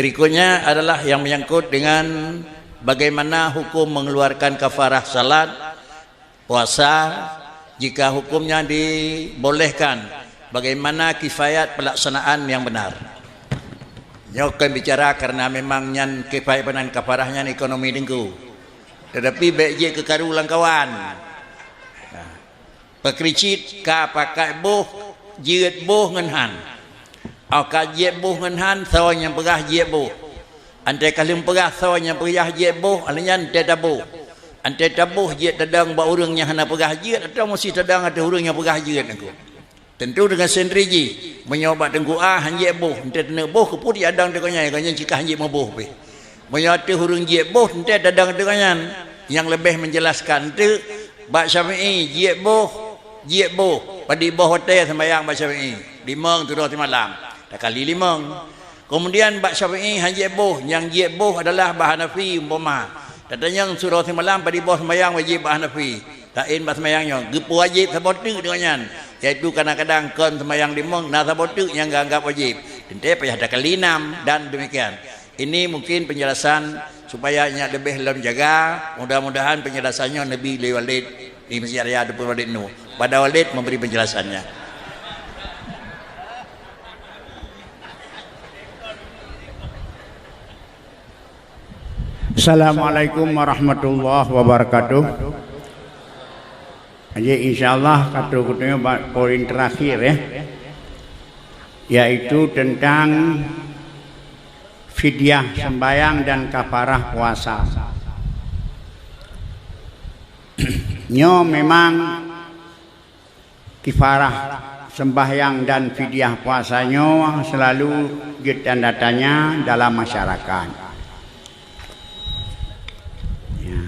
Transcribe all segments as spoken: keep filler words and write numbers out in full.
Berikutnya adalah yang menyangkut dengan bagaimana hukum mengeluarkan kafarah salat, puasa, jika hukumnya dibolehkan, bagaimana kifayat pelaksanaan yang benar. Nyoe kon bicara karena memang nyan kifayat benar kafarah nyan ekonomi Teungku. Tetapi bék jeuet keu karu lam kawan. Nah, peukricit ka pakat boh, jeuet boh ngon han. Óh ka jeuet boh ngon han, soe nyang peugah jeuet boh. Antai ka lheueh peugah soe nyang peugah jeuet boh, alheuh nyan antai taboh. Antai taboh jeuet tadong bak ureuëng nyang hana peugah jeuet, atawa meusti tadong ateueh ureuëng nyang peugah jeuet Teungku. Tentu deungon sendiri jih, meunyoe bak Teungku A han jeuet boh, enteuk teuneuk boh keupeue jadong teuk nyan, gobnyan cit ka han jeuet meuboh pih. Meunyoe ateueh ureuëng jeuet boh, enteuk tadong teuk nyan nyang leubeh menjelaskan teuk. Bak Syafi'i jeuet boh, jeuet boh, padum boh watée seumayang bak Syafi'i, limong turoh simalam, takali limong. Kemudian bak Syafi'i han jeuet boh, nyang jeuet boh adalah bak Hanafi umpama. Tatanyong turoh simalam padum boh seumayang wajéb bak Hanafi. Laén bak seumayang nyoe, geupeuwajéb saboh teuk deungon nyan, yaitu kadang-kadang kon seumayang limong na saboh teuk nyang geuanggab wajéb, teuntée payah takali nam dan demikian. Ini mungkin penjelasan supaya nyak leubeh lom jaga. Mudah-mudahan penjelasan nyoe neubi lé Walid di Masjid Raya Teungku Walid Nu. Pada Walid memberi penjelasannya. Assalamualaikum warahmatullahi wabarakatuh. Jadi, insya Allah, kata kutunya ba-, poin terakhir, ya, yaitu tentang fidyah sembahyang dan kafarah puasa. Nyoe memang kifarah sembahyang dan fidyah puasa nyoe selalu jeuet tanda tanya dalam masyarakat. Ya.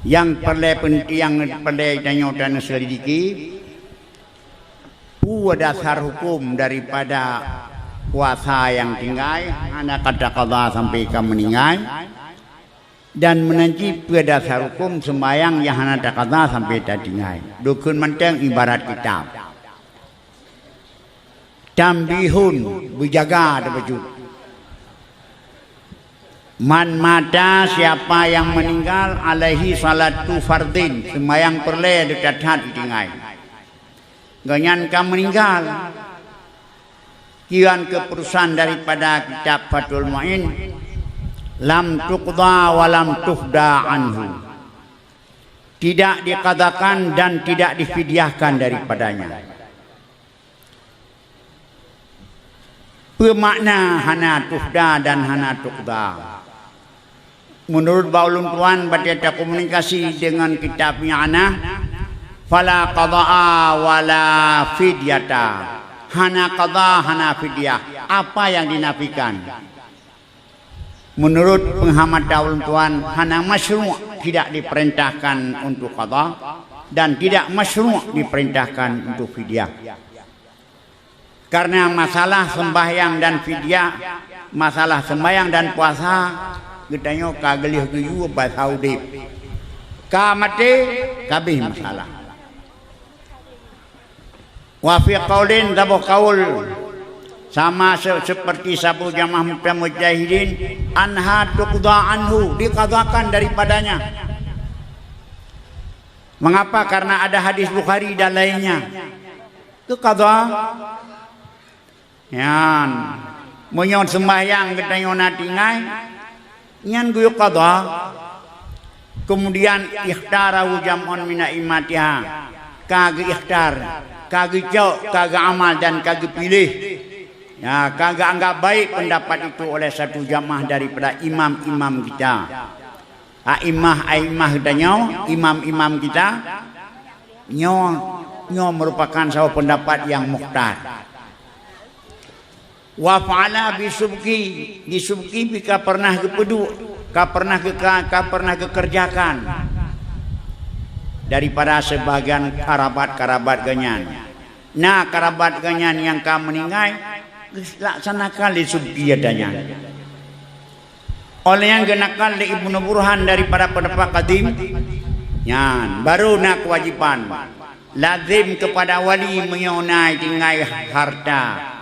Yang perlu penting, yang perlu tanyoe dan selidiki, peue dasar hukum daripada puasa nyang tinggai, hana ka taqadha sampai ka meuninggai. Dan meunan cit peue dasar hukum seumbahyang nyang hana taqadha sampai tatinggai. Dukun mantong ibarat kitab. Tambihun, beujaga tabacut. Man mata, siapa yang meninggal, alaihi salatu fardin, seumbahyang peureulée di that-that itinggai. Gobnyan ka meuninggal. Kiban keuputusan daripada kitab Fathul Mu'in, lam tuqda wa lam tuhda anhu. Tidak diqadakan dan tidak difidyahkan daripadanya. Peue makna hana tuhda dan hana tuqda? Meunurot bak ulôn tuan, watée takomunikasi deungon kitab nyang na, fala qada'a wala fidyata. Hana qada, hana fidyah. Apa yang dinafikan? Meunurot peuham ata ulôn tuan, hana masyru', tidak diperintahkan untuk qada, dan tidak masyru' diperintahkan untuk fidyah. Karena masalah sembahyang dan fidyah, masalah sembahyang dan puasa, geutanyoe ka geulheueh geuyue basa udeb. Ka maté, ka abéh masalah. Wa fi qaulin, saboh kaul, sama se-, seperti saboh jamaah mujtahidin, anha tuqda anhu, diqadakan daripadanya. Mengapa? Karena ada hadis Bukhari dan lainnya. Keu qada. Nyan, meunyoe seumbahyang geutanyoe na tinggai, nyan geuyue qada. Kemudian ikhtarahu jam'un min a'immatiha, ka geuikhtar, ka geucok, ka geuamal dan ka geupiléh. Ya, ka geuanggap baik pendapat itu oleh satu jamaah daripada imam-imam kita. A'immah, a'immah geutanyoe, imam-imam kita, nyoe, nyoe merupakan saboh pendapat nyang mukhtar. Wa fa'ala bi Subki, di Subki pih ka pernah geupeuduek, ka pernah geuka-, ka pernah geukeureujakan daripada sebagian karabat-karabat gobnyan. Na karabat gobnyan nyang ka meuninggai, geulaksanakan lé Subki ata nyan. Óh lheueh nyan geunakal lé Ibnu Burhan daripada pendapat kadim, nyan baru na keuwajiban lazem keupada wali meunyoe na tinggai harta.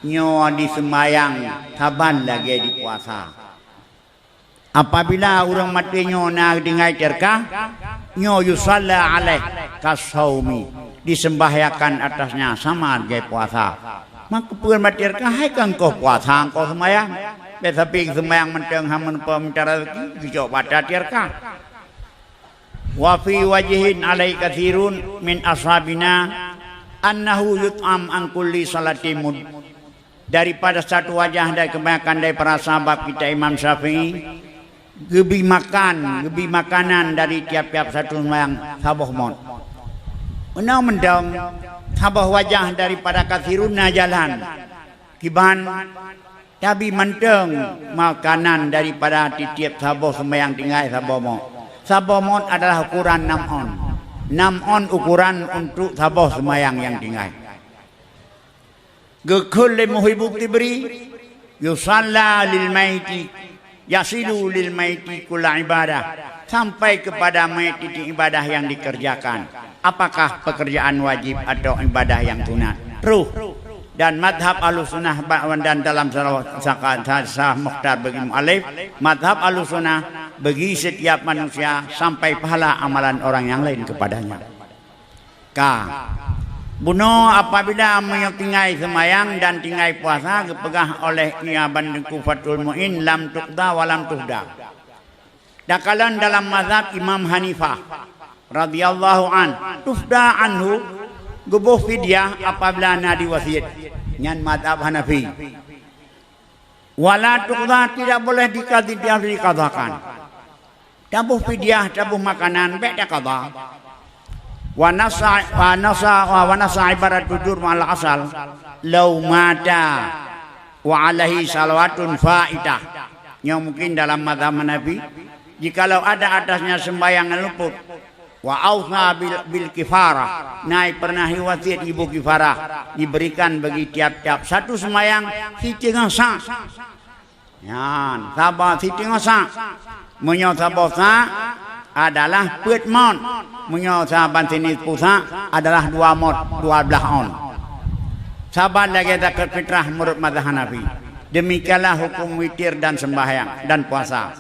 Nyoe diseumayang saban lagée dipuasa. Apabila ureuëng maté nyoe na tinggai teureukah, nyoe yusalla alaih kasaumi, diseumbahyangkan atasnya sama lagée puasa. Maka peue maté teureukah hai keu engkoh puasa engkoh seumayang. Biasa pi seumayang mantong hana meuneupeu mita rezeki, geucok bata teureukah. Wa fi wajhin alai katsirun min ashabina annahu yut'am an kulli salatin mud. Daripada satu wajah dari kebanyakan dari para sahabat kita Imam Syafi'i, geubi makan, geubi makanan dari tiap-tiap satu sembahyang saboh mot. Meunoe mantong saboh wajah daripada katsirun na jalan. Kiban tabi mantong makanan daripada tiep-tiep saboh seumayang tinggai saboh mot. Saboh mot adalah ukuran nam on. Nam on ukuran untuk saboh seumayang nyang tinggai. Geukheun lé Muhibbu Tibri, yusalla lil maiti, yasilu lil maiti kulla ibadah, sampai kepada mayit titik ibadah yang dikerjakan. Apakah pekerjaan wajib atau ibadah yang sunat? Troh. Dan madhab Ahlussunnah ba-, dan dalam salah, saka-, sa-, sa-, mukhtar bagi mualif, madhab Ahlussunnah bagi setiap manusia sampai pahala amalan orang yang lain kepadanya. Ka. Bunoe apabila meunyoe tinggai seumayang dan tinggai puasa geupeugah oleh Ibn Teuku Fathul Muin lam tuqda wa lam tuhda. Takalon dalam mazhab Imam Hanifah radhiyallahu an, tufda anhu geuboh fidyah apabila na diwasiet. Nyan mazhab Hanafi. Wala tuqda tidak boleh dikadi-, dikadakan. Taboh fidyah, taboh makanan, bék takada. Wa nasa, wa nasa, wa, wa nasa ibarat jujur ma'al asal. Lau mata wa alaihi salawatun faitah. Nyoe mungkin dalam mazhab Hanafi, jikalau ada atasnya sembahyang yang luput, wa ausa bil, bil kifarah, nai pernah iwasiat ibu kifarah, diberikan bagi tiap-tiap satu sembahyang siteungoh sa. Nyan, saban siteungoh sa. Meunyoe saboh sa adalah peuet mot. Meunyoe saban sini pusa adalah dua mot, dua blaih on. Saban lagée zakat fitrah menurut mazhab Hanafi. Demikianlah hukum witir dan sembahyang dan puasa.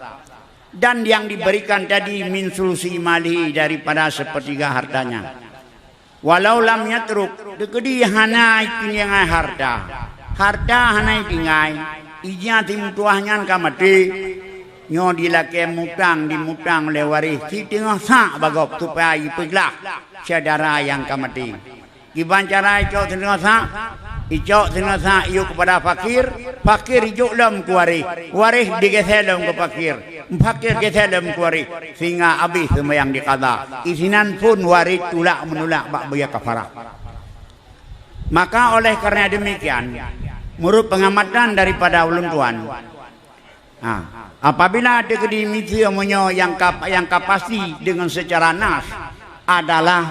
Dan yang diberikan tadi min sulusi malihi daripada sepertiga hartanya. Walau lam yatruk, teukeudi hana itinggai harta. Harta hana itinggai, ija simeutuah nyan ka maté. Nyoe dilakée mutang, dimutang lé waréh siteungoh sa bagob supaya ipeuglah syedara nyang ka maté. Kiban cara icok siteungoh sa, icok siteungoh sa iyue keupada fakir, fakir ijok lom keu waréh, waréh digeusée lom keu fakir, fakir geusée lom keu waréh, sehingga abéh seumayang dikada. Isinan phon waréh tulak meunulak bak beuya kafarah. Maka oleh karena demikian, menurut pengamatan daripada ulôn tuan, Ha, apabila teukeudi miseue meunyoe nyang ka, nyang ka pasti deungon seucara nas adalah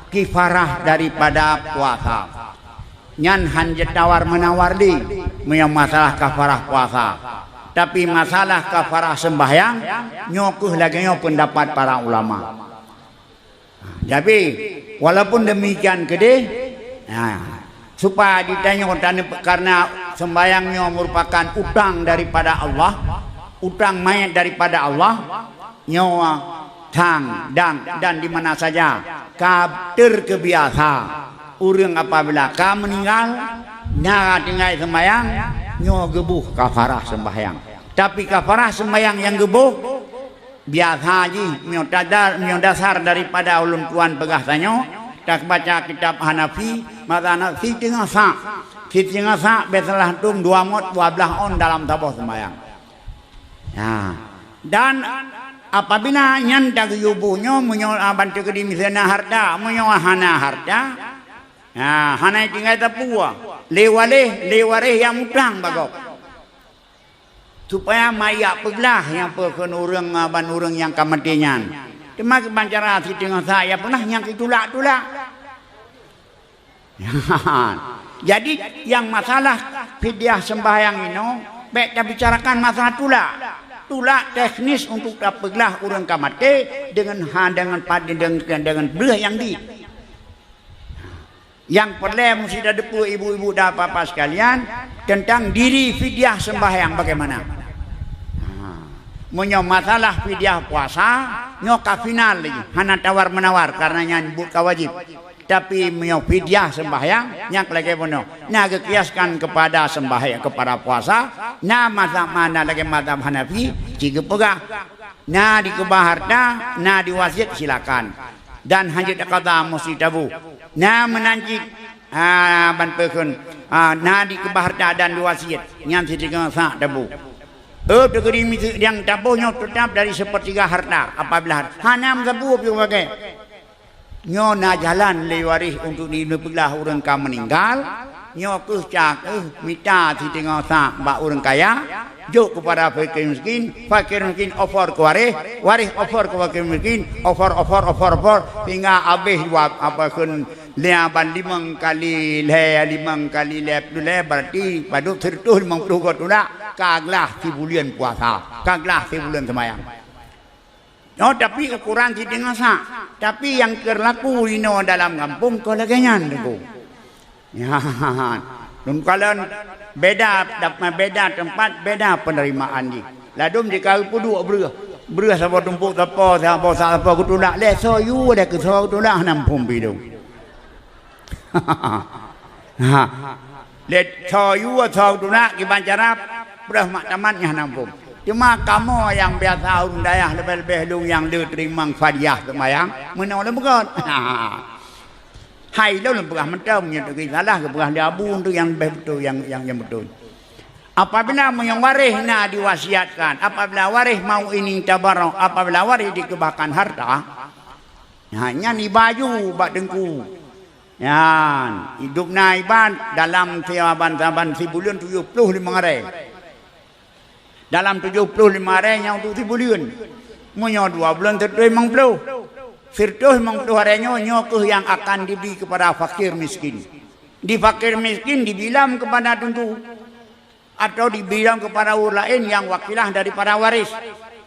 kifarah daripada puasa. Nyan han jeuet tawar meunawar lé meunyoe masalah kafarah puasa. Tapi masalah kafarah sembahyang, nyoe kheueh lagée nyoe peundapat para ulama. Jadi, walaupun demikian keudeh, nah, supaya ditanyoe tane-, karena sembahyang nyoe merupakan utang daripada Allah, utang manyét daripada Allah, nyoe thang dan, dan di mana saja ka terkebiasa ureuëng apabila ka meninggal, na tinggai sembahyang, nyoe geuboh kafarah sembahyang. Tapi kafarah sembahyang nyang geuboh, biasa jih, meunyoe tada-, meunyoe dasar daripada ulôn tuan peugah tanyoe, tabaca kitab Hanafi, mazhab Hanafi siteungoh sa. Siteungoh sa, biasalah dum dua mot dua blaih on dalam saboh sembahyang. Nah, dan apabila nyan tageuyue boh nyoe, meunyoe, ah, bantu keudi miseue na harta, meunyoe hana harta, nah, hana tinggai tapue, lé waréh, lé waréh nyang mutang bagob. Supaya mayat peuglah nyang peukheun ureuëng, ah, ban ureuëng nyang ka maté nyan. Teuma kiban cara siteungoh sa nyang peuglah nyang itulak-tulak. Jadi, nyang masalah fidyah sembahyang inoe, bék tabicarakan masalah tulak. Tulak teknis untuk tapeuglah ureuëng ka maté deungon ha-, deungon pad-, deungon, deungon breueh nyang di. Nyang peureulée meusti tateupeue ibu-ibu dan bapak sekalian, teuntang diri fidyah seumbahyang bagaimana. Ha. Meunyoe masalah fidyah puasa, nyoe ka final lé, hana tawar-menawar karena nyan buet ka wajéb. Tapi meunyoe fidyah seumbahyang, nyan lagée bunoe. Na geukiaskan kepada seumbahyang, kepada puasa, na mazhab mana lagée mazhab Hanafi, ci geupeugah. Na dikeubah harta, na diwasiet, silakan. Dan hana jeuet taqadha, meusti tabu. Na meunan cit, ah, ban peukheun, ah, na dikeubah harta dan diwasiet, nyan sideungoe sa' tabu. Oh, teukeudi miseue nyang taboh nyoe teutap dari sepertiga harta apabila hana meusabu piôh bagée. Nyoe na jalan lé waréh untuk dipeuglah ureuëng ka meuninggal, nyoe kheueh ca kheueh mita sideungoe sa' bak ureuëng kaya, jok keupada fakir miskin, fakir miskin offer keu waréh, waréh offer keu fakir miskin, offer, offer, offer, offer, sehingga habéh dua, apa kheun, lhée ban limong kali lhée, limong kali lhée ploh lhée, berarti padub sireutoh limong ploh goe tulak, ka glah sibuleuen puasa, ka glah sibuleuen seumayang. Oh, tapi ukuran sideungoe sa'. Tapi nyang teulaku inoe dalam gampông kon lagée nyan, Teungku. Nyan. Lôn kalon beda, dap-, beda teumpat, beda peunerimaan jih. Ladôm jikaeu peuduek breueh. Breueh saboh tumpôk sapo, saboh sa-, sapo geutulak. Lé soe yue lé keu soe geutulak hana muphom pih lôn. Ha. Lé soe yue soe tulak kiban cara breueh mak tamat nyan hana muphom. Teuma kamoe nyang biasa ureuëng dayah leubeh-leubeh lôn nyang le teurimong fidyah seumayang, meunoe lôn peugah. Hai lôn lôn peugah mantong, nyan teuka salah geupeugah lé Abu tu nyang leubeh beutôi, nyang, nyang, nyang beutôi. Apabila meunyoe waréh na diwasiatkan, apabila waréh mau ining tabarok, apabila waréh dikeubahkan harta, nah, nyan ibaju bak Teungku. Nyan, idop na iban dalam saban-saban sibuleuen tujoh ploh limong aré. Dalam tujoh ploh limong aré nyan untuk sibuleuen. Meunyoe dua buleuen sireutoh limong ploh. Sireutoh limong ploh aré nyoe, nyoe kheueh nyang akan dibri keupada fakir miskin. Di fakir miskin dibilang keupada Teungku. Atau dibilang keupada ureuëng laén nyang wakilah daripada waréh.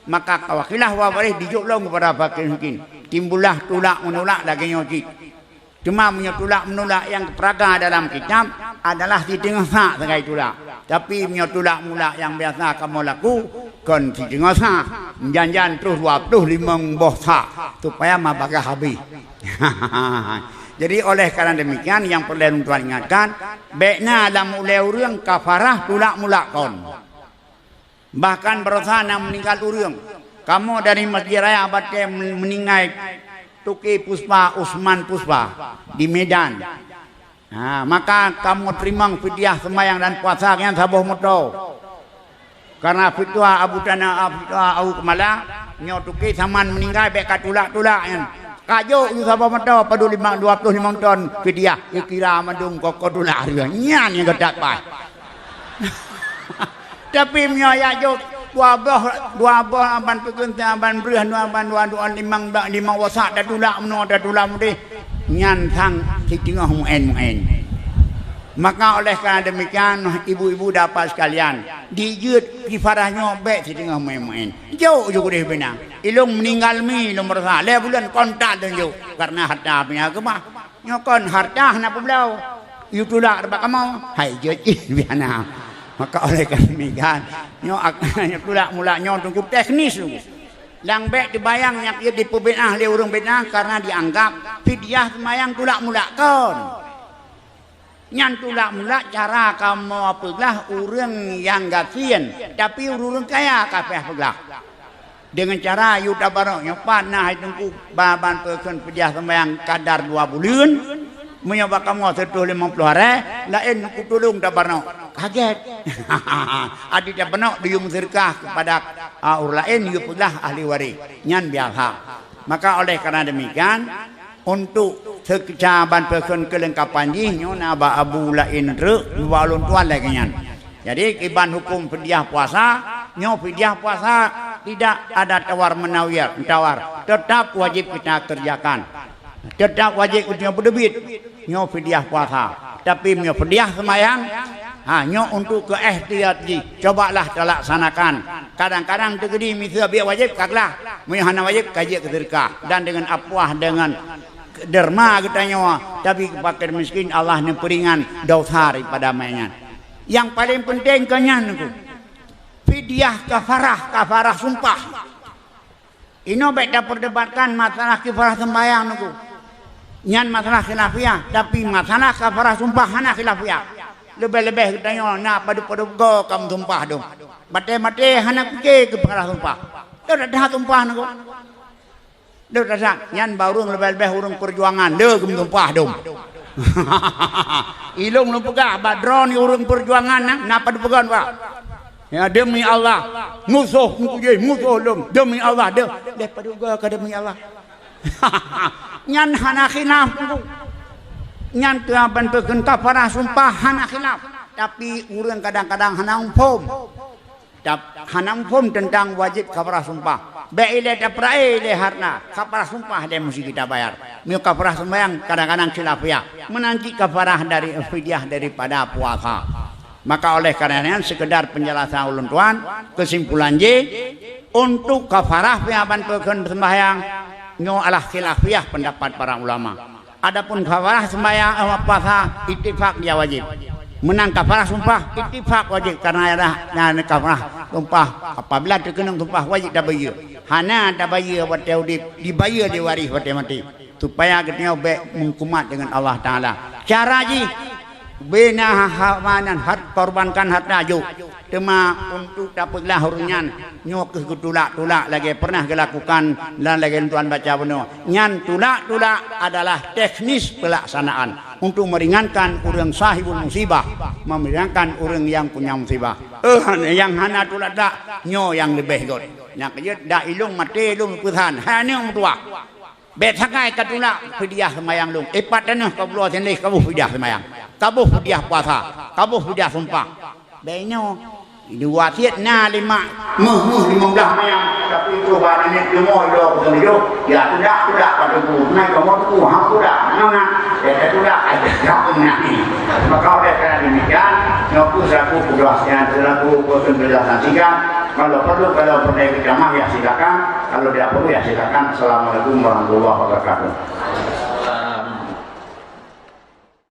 Maka wakilah waréh dijok lom keupada fakir miskin. Timbullah tulak meunulak lagée nyoe cit. Teuma meunyoe tulak meunulak nyang geupeuraga dalam kitab adalah sideungoe sa' sagai tulak. Tapi meunyoe tulak meunulak nyang biasa kamoe laku, kon sideungoe sa', jan-jan troh dua ploh limong boh sa', supaya mabagah habéh. Jadi, oleh karena demikian, nyang peureulée lôn tuan ingatkan, bék na lam ulée ureuëng kafarah tulak meunulak kon. Bahkan baroesa na meuninggal ureuëng. Kamoe dari Masjid Raya Batée meuninggai Tuki Puspa, Usman Puspa di Medan. Ha, maka kamoe teurimong fidyah seumayang dan puasa nyan saboh moto. Karena fitwa Abu Tana, fitwa Abu Kemala, nyoe Tuki saman meuninggai bék katulak-tulak nyan. Kajok yue saboh moto padub limong, dua ploh limong ton fidyah, geukira mandum koko tulak hareueh. Nyan nyang geudak paih. Tapi meunyoe jak jok dua boh, dua boh aban peukeunte, aban breueh, dua aban dua, dua limong, limong wasak tatulak meunoe, tatulak meudeh, nyan sang siteungoh meuén-meuén. Maka oleh karena demikian, ibu-ibu dan bapak sekalian, dijeuet kifarah nyoe bék siteungoh meuén-meuén. Jok ju keudeh bina. Ilong meuninggal mi, ilong meurasa lhée buleuen kontan lôn jok karena harta pih na keubah. Nyoe kon harta hana peubloe. Yue tulak bak kamoe, hai jeuet jih biana. Maka oleh karena demikian, nyoe ak-, nyoe tulak mulak nyoe teungku teknis teungku. Nyang bék teubayang nyang jeuet dipeubid'ah lé ureuëng bid'ah karena dianggap fidyah seumayang tulak mulak kon. Nyan tulak mulak cara kamoe peuglah ureuëng nyang gasien, tapi ureuëng kaya ka payah peuglah. Deungon cara yue tabarok nyoe pat na hai teungku ba-, ban peukheun fidyah seumayang kadar dua buleuen, meunyoe bak kamoe sireutoh limong ploh aré, laén kutulông tabarok. Kagét. Adak tabarok diyue meuseudeukah keupada, a, ureuëng laén, yue peuglah ahli waréh. Nyan biasa. Maka oleh karena demikian, untuk seukeusha ban peukheun keulengkapan jih nyoe na bak Abu laén treuk, bak ulôn tuan lagée nyan. Jadi, kiban huköm fidyah puasa, nyoe fidyah puasa tidak ada tawar-menawar, tawar. Tetap wajib kita kerjakan. Tetap wajib kita beudeubiet. Nyoe fidyah puasa. Tapi meunyoe fidyah seumayang, ha, nyoe untuk keu ihtiyat jih. Cobalah talaksanakan. Kadang-kadang teukeudi miseue biek wajéb ka glah. Meunyoe hana wajéb ka jeuet keu seudeukah. Dan deungon apuah, deungon Derma geutanyoe, tapi keu fakir miskin Allah neupeuringan dosa daripada manyang nyan. Nyang paleng peunteng keu nyan nyoe, fidyah kafarah, kafarah sumpah. Inoe bék tapeudebatkan masalah kafarah seumbahyang nyoe. Nyan masalah khilafiah, tapi masalah kafarah sumpah hana khilafiah. Leubeh-leubeh geutanyoe na padub-padub goe ka meusumpah dum. Maté-maté hana pike keu kafarah sumpah. Deuh that sumpah nyoe. Deuh that, nyan bak ureuëng leubeh-leubeh ureuëng peujuangan, deuh geumeutumpah dum. Ilong lôn peugah bak droeneuh ureuëng peujuangan na, na padub peugah, Pak. Ya, demi Allah, musoh mukujih, musoh lôn, demi Allah, deuh, deuh padub goe ka demi Allah. Nyan hana khilaf. Nyan keuban peukheun kafarah sumpah hana khilaf. Tapi ureuëng kadang-kadang hana muphom. Tap-, hana muphom teuntang wajéb kafarah sumpah. Bék ilée tapeurae lé hareuta, kafarah sumpah lé musti kita bayar. Meunyoe kafarah seumbahyang kadang-kadang khilafiah, meunan cit kafarah dari fidyah daripada puasa. Maka oleh karena nyan, sekedar penjelasan ulôn tuan, kesimpulan jih, untuk kafarah pih ban peukheun seumbahyang, nyoe adalah khilafiah pendapat para ulama. Adapun kafarah seumbahyang, eh, puasa, ittifak dia wajéb. Meunan kafarah sumpah, ittifak wajéb, karena ada, na kafarah sumpah, apabila teukeunong sumpah wajéb tabayeue. Hana tabayeue watée udeb, dibayeue di waréh watée maté. Supaya geutanyoe bék meukumat dengan Allah Taala. Cara jih, bina ha-, ha-, manan hat-, korbankan hareuta jok. Teuma untuk tapeuglah ureuëng nyan, nyoe kheueh geutulak-tulak lagée pernah geulakukan dan lagée lôn tuan baca bunoe. Nyan tulak-tulak adalah teknis pelaksanaan untuk meringankan ureuëng sahibul musibah, meringankan ureuëng nyang punya musibah. Eh, nyang hana tulak-tulak, nyoe nyang leubeh göt. Nyang keujeuet dak ilong maté ilong peusan, hana meutuah. Bék sagai ka tulak fidyah seumbahyang lôn. Ipat tanoh ka bloe sindeh, ka boh fidyah seumbahyang. Ka boh fidyah puasa, ka boh fidyah sumpah. Bék nyoe. Di wasiet na lima, méuh-méuh limong blaih mayang, tapi itu barang ini semua itu aku sendiri. Ya, tidak, tidak, pada tu. Nah, kamu tu, ha, tidak. Mana? Ya, tidak, tidak. Ada siapa menang ni? Maka oleh kerana demikian, aku selaku penjelasan, selaku penjelasan singkat, kalau perlu, kalau perlu ceramah, ya silakan. Kalau tidak perlu, ya silakan. Assalamualaikum warahmatullahi wabarakatuh.